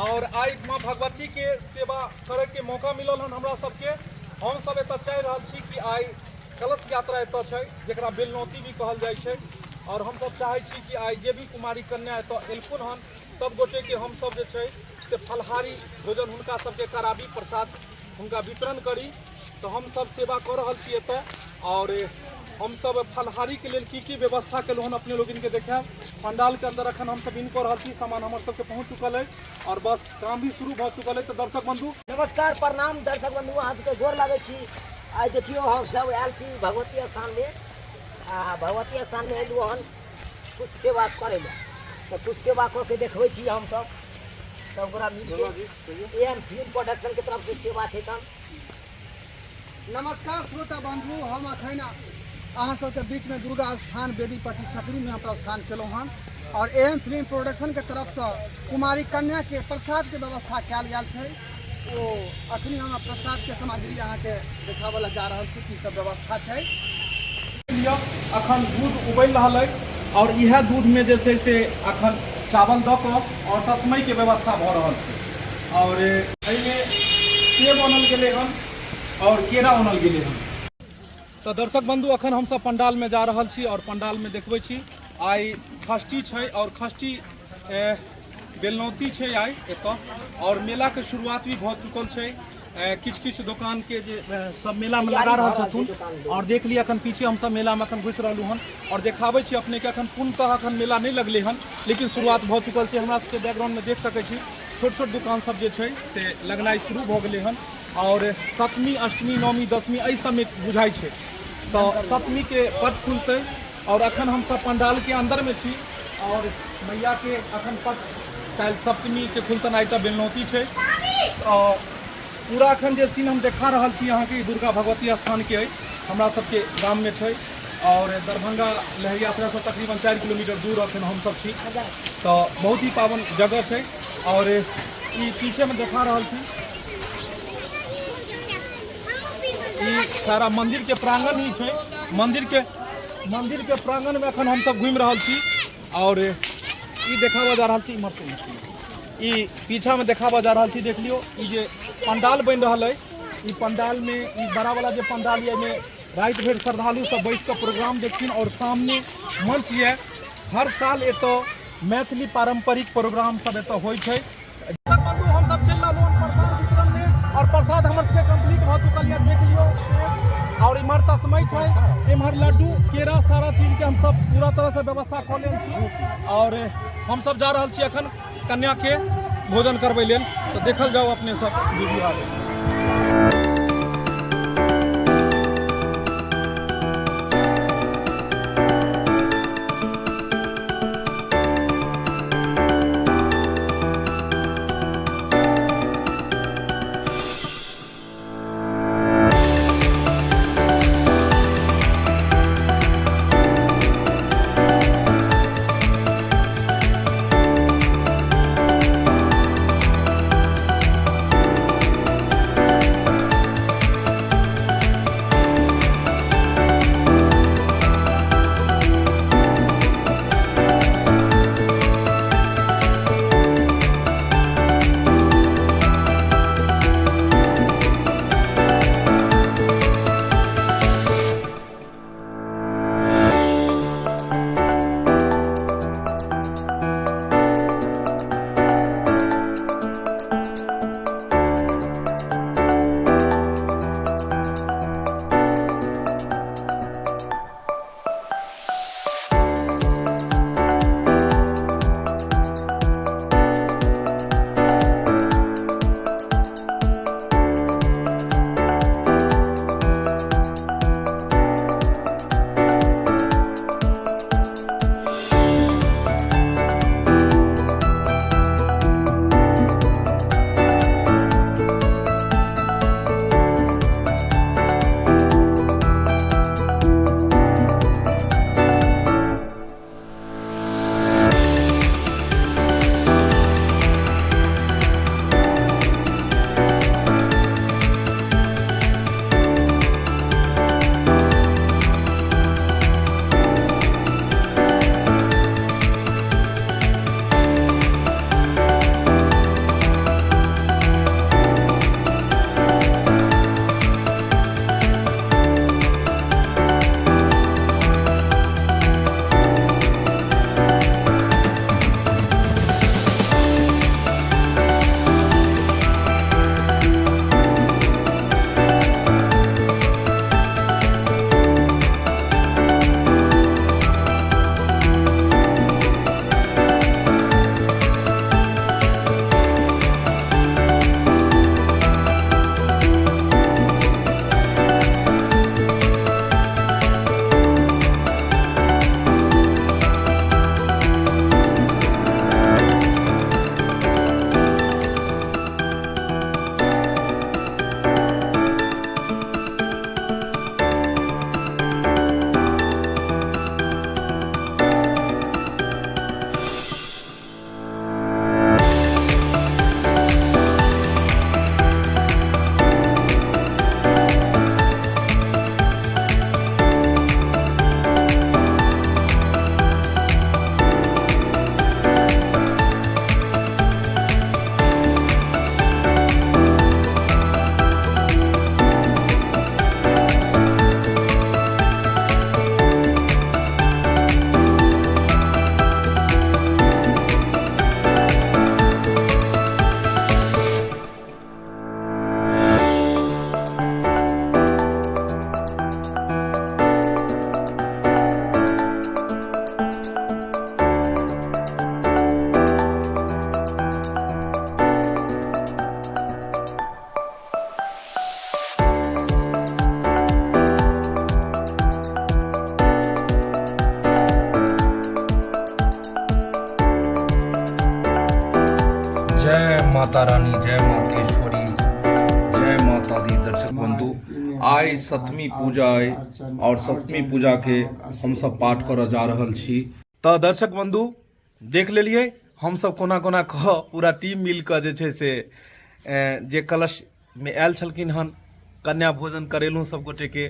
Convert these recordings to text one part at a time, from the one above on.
और आइ माँ भगवती के सेवा करे के मौका मिलल हन हमरा सबके। हम सब एतऽ चाहि रहल छी कि आइ कलश यात्रा एतऽ छै, जकरा बेलनौती भी कहल जाइ छै, और हमसब चाहै छी कि आइ जे भी कुमारी कन्या एतऽ एलखुन हन सब गोटे के हमसब जे छै से फलहारी भोजन हुनका सबके कराबी, प्रसाद हुनका वितरण करी। तऽ हमसब सेवा कऽ रहल छी एतऽ। और हमसब फलहारी के लेल की की व्यवस्था केलहुँ हन अपने लोगन के देखायब। पंडाल के अंदर अखन हमसब इन कऽ रहल छी, सामान हमर सबके पहुँच चुकल है और बस काम भी शुरू भऽ चुकल है। तऽ दर्शक बंधु नमस्कार, प्रणाम दर्शक बंधु, अहाँ सबके गोर लागै छी। आइ देखियौ हम सब आयल छी भगवती स्थानमे, आ भगवती स्थानमे एलहुँ हन कुछ सेवा करै लए, तऽ कुछ सेवा कऽ के देखबै छी हमसब सब गोरा मिलके। एम फिल्म प्रोडक्शन के तरफ से सेवा छै। तहन नमस्कार श्रोता बंधु, हम अखन अहाँ सबके बीचमे दुर्गा स्थान बेदीपट्टी सकरीमे हम प्रस्थान केलहुँ हन और एम फिल्म प्रोडक्शनके तरफसँ कुमारी कन्याके प्रसादके व्यवस्था कयल गेल छै। ओ अखनी हम प्रसादके सामग्री अहाँके देखाबऽ लए जा रहल छी की सब व्यवस्था छै। लिअ, अखन दूध उबलि रहल अछि और इएह दूधमे जे छै से अखन चावल दऽ कऽ और तस्मैके व्यवस्था भऽ रहल छै। और एहिमे सेब आनल गेलै हन और केरा आनल गेलै हन। तऽ दर्शक बंधु, अखन हमसब पंडालमे जा रहल छी और पंडालमे देखबै छी आइ षष्ठी छै और षष्ठी बेलनौती छै आइ एतऽ और मेलाके शुरुआत भी भऽ चुकल छै। किछु किछु दोकान के जे सब मेला में लगा रहल छथुन और देख लिअ अखन पीछे हम सब मेला में अखन घुसि रहलहुँ हन और देखाबै छी अपने के। अखन पूर्णतः अखन मेला नहि लगलै हन, लेकिन शुरुआत भऽ चुकल छै। हमरा सबके बैकग्राउंड में देख सकै छी छोट छोट दुकान सब जे छै से लगनाइ शुरू भऽ गेलै हन। और सप्तमी, अष्टमी, नवमी, दशमी एहि सबमे बुझाइ छै तऽ सप्तमी के पट खुलतै। और अखन हम सब पंडाल के अंदर में छी और मैया के अखन पट काल्हि सप्तमी के खुलतन, आइ तऽ बेलनौती छै। तऽ पूरा अखन जे सीन हम देखा रहल छी अहाँके ई दुर्गा भगवती स्थान के अछि, हमरा सबके गाम में छै और दरभंगा लहेरियासराय से तकरीबन 4 किलोमीटर दूर अखन हम सब छी। तऽ बहुत ही पावन जगह छै। और ई पीछे में देखा रहल छी ई सारा मंदिर के प्रांगण ही छै। मंदिर के प्रांगण में अखन हम सब घूमि रहल छी और ई देखाबऽ जा रहल छी इम्हर से ई पीछा में देखाबऽ जा रहल छी। देख लियौ ई जे पंडाल बनि रहल अइ, ई पंडाल में ई बड़ा वाला जे पंडाल यऽ एहिमे राति भरि श्रद्धालु सब बैस कऽ प्रोग्राम देखथिन और सामने मंच यऽ। हर साल एतऽ मैथिली पारंपरिक प्रोग्राम सब एतऽ होइ छै। बंधु हम सब चलि रहलहुँ हन प्रसाद वितरण में और प्रसाद हमर सबके कंप्लीट भऽ चुकल यऽ, देख लियौ। और इम्हर तस्मै छै, इम्हर लड्डू केरा सारा चीज के हम सब पूरा तरह से व्यवस्था कऽ लेल छी और हम सब जा रहल छी अखन कन्या के भोजन करबै लेल। तऽ देखल जाउ अपने सब वीडियो आगे। माता रानी, जय मातेश्वरी, जय माता दी। दर्शक बंधु, आइ सप्तमी पूजा अइ और सप्तमी पूजा के हमसब पाठ करऽ जा रहल छी। तऽ दर्शक बंधु, देख लेलियै हमसब कोना कोना कऽ पूरा टीम मिल कऽ जे छै से जे कलशमे आयल छलखिन हन, कन्या भोजन करेलहुँ सब गोटेके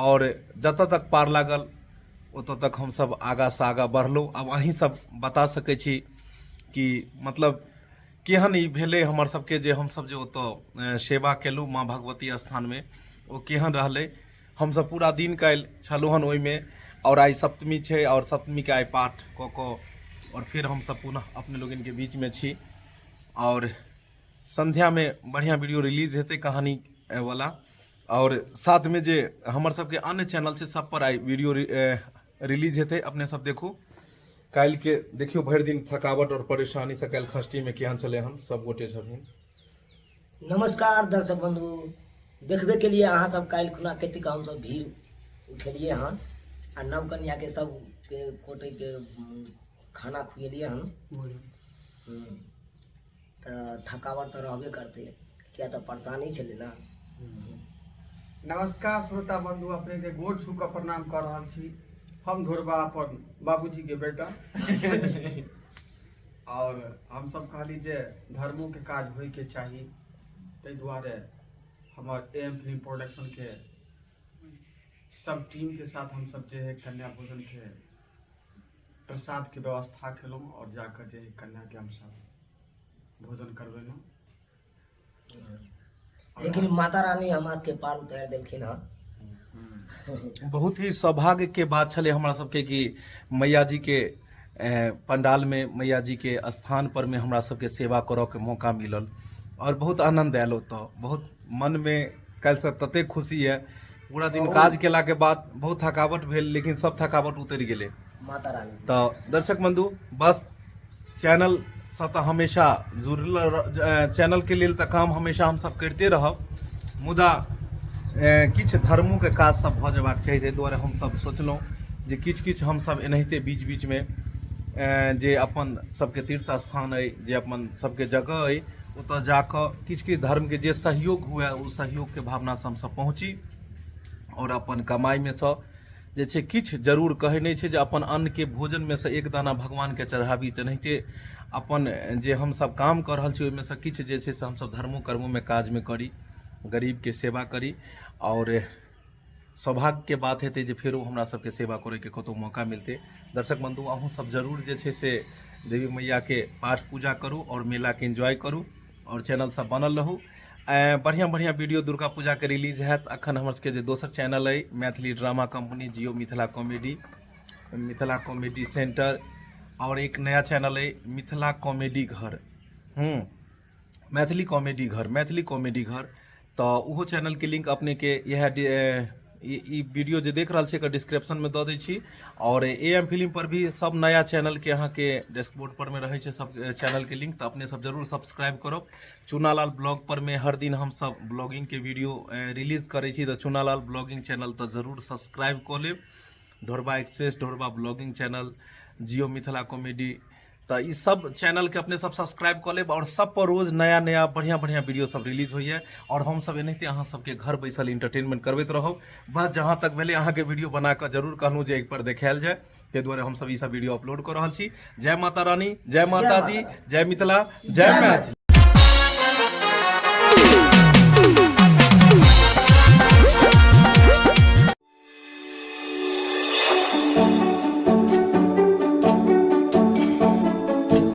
और जतऽ तक पार लागल ओतऽ तक हमसब आगाँसँ आगाँ बढ़लहुँ। आब अहीं सब बता सकै छी कि मतलब केहन ई भेलै हमर सबके, जे हमसब जे ओतऽ सेवा केलहुँ माँ भगवती स्थानमे, ओ केहन रहलै। हमसब पूरा दिन काल्हि छलहुँ हन ओहिमे आओर आइ सप्तमी छै आओर सप्तमीके आइ पाठ कऽ कऽ आओर फेर हमसब पुनः अपने लोकनिके बीचमे छी। आओर संध्यामे बढ़िआँ वीडियो रिलीज हेतै कहानी वला, आओर साथमे जे हमर सबके अन्य चैनल छै सब पर आइ वीडियो रिलीज हेतै, अपने सब देखू। काल्हिके देखियौ भरि दिन थकावट आओर परेशानीसँ काल्हि खष्ठीमे केहन छलै हन सब गोटे छथिन। नमस्कार दर्शक बंधु, देखबे के लिए अहाँ सब काल्हि खुना कतेक हमसब भीड़ उठेलियै हन आ नव कन्याके सबके कोटेके खाना खुएलियै हन। तऽ थकावट तऽ रहबे करतै, किया तऽ परेशानी छलै ने। नमस्कार श्रोता बंधु, अपने के गोर छू कऽ प्रणाम कऽ रहल छी। हम ढोरबा, अपन बाबूजी के बेटा, और हम सब कहली जे धर्मो के काज होय के चाही, ताहि दुआरे हमर ए एम फिल्म प्रोडक्शन के सब टीम के साथ हम सब जे है कन्या भोजन के प्रसाद के व्यवस्था केलहुँ और जाकर जे है कन्या के हम सब भोजन करबेलहुँ। लेकिन माता रानी हमरा सबके पार उतारि देलखिन हँ। बहुत ही सौभाग्य के बात छलै हमरा सबके कि मैया जी के पंडाल में, मैया जी के स्थान पर में हमरा सबके सेवा करऽ के मौका मिलल और बहुत आनंद आयल ओतऽ। बहुत मन में काल्हिसँ ततेक खुशी यऽ, पूरा दिन काज केला के बाद बहुत थकावट भेल, लेकिन सब थकावट उतरि गेलै माता रानी। तऽ दर्शक बंधु, बस चैनलसँ तऽ हमेशा जुड़ल, चैनलके लेल तऽ काम हमेशा हमसब करिते रहब, मुदा किछु धर्मोके काज सब भऽ जेबाक चाही। ताहि दुआरे हमसब सोचलहुँ जे किछु किछु हमसब एनाहिते बीच बीचमे जे अपन सबके तीर्थ स्थान अइ, जे अपन सबके जगह अइ, ओतऽ जाकऽ किछु किछु धर्मके जे सहयोग हुए ओ सहयोगके भावनासँ हमसब पहुँची आओर अपन कमाइमे सँ जे छै किछु जरूर। कहै नहि छै जे अपन अन्नके भोजनमे सँ एक दाना भगवानके चढ़ाबी, तेनाहिते अपन जे हमसब काम कऽ रहल छी ओहिमे सँ किछु जे छै से हमसब धर्मो कर्मोमे काजमे करी, गरीबके सेवा करी। आओर सौभाग्यके बात हेतै जे फेरो हमरा सबके सेवा करैके कतहु मौका मिलतै। दर्शक बन्धु, अहूँ सब जरूर जे छै से देवी मैयाके पाठ पूजा करू आओर मेलाके एन्जॉय करू आओर चैनलसँ बनल रहू। बढ़िआँ बढ़िआँ वीडियो दुर्गा पूजाके रिलीज हैत। अखन हमर सबके जे दोसर चैनल अइ Maithili drama company, Jio Mithila comedy, Mithila comedy centre, आओर एक नया चैनल अइ मिथिला कॉमेडी घर, मैथिली कॉमेडी घर, मैथिली कॉमेडी घर, तऽ ओहो चैनलके लिंक अपनेके इएह ई वीडियो जे देख रहल छी एकर डिस्क्रिप्शनमे दऽ दै छी। आओर ए एम फिल्म पर भी सब नया चैनलके अहाँके डैशबोर्ड पर मे रहै छै सब चैनलके लिंक, तऽ अपने सब जरूर सब्सक्राइब करब। चुनालाल ब्लॉग पर मे हर दिन हमसब ब्लॉगिंगके वीडियो रिलीज करै छी, तऽ चुनालाल ब्लॉगिंग चैनल तऽ जरूर सब्सक्राइब कऽ लेब। Dhorba express, Dhorba blogging channel, Jio Mithila comedy, तऽ ई सब चैनलके अपने सब सब्सक्राइब कऽ लेब आओर सब पर रोज नया नया बढ़िआँ बढ़िआँ वीडियो सब रिलीज होइए आओर हमसब एनाहिते अहाँ सबके घर बैसल इंटरटेनमेंट करबैत रहब। बस जहाँ तक भेलै अहाँके वीडियो बना कऽ जरूर कहलहुँ जे एक पर देखायल जाय, ताहि दुआरे हमसब ई सब वीडियो अपलोड कऽ रहल छी। जय माता रानी, जय माता दी, जय मिथिला, जय मैथिली।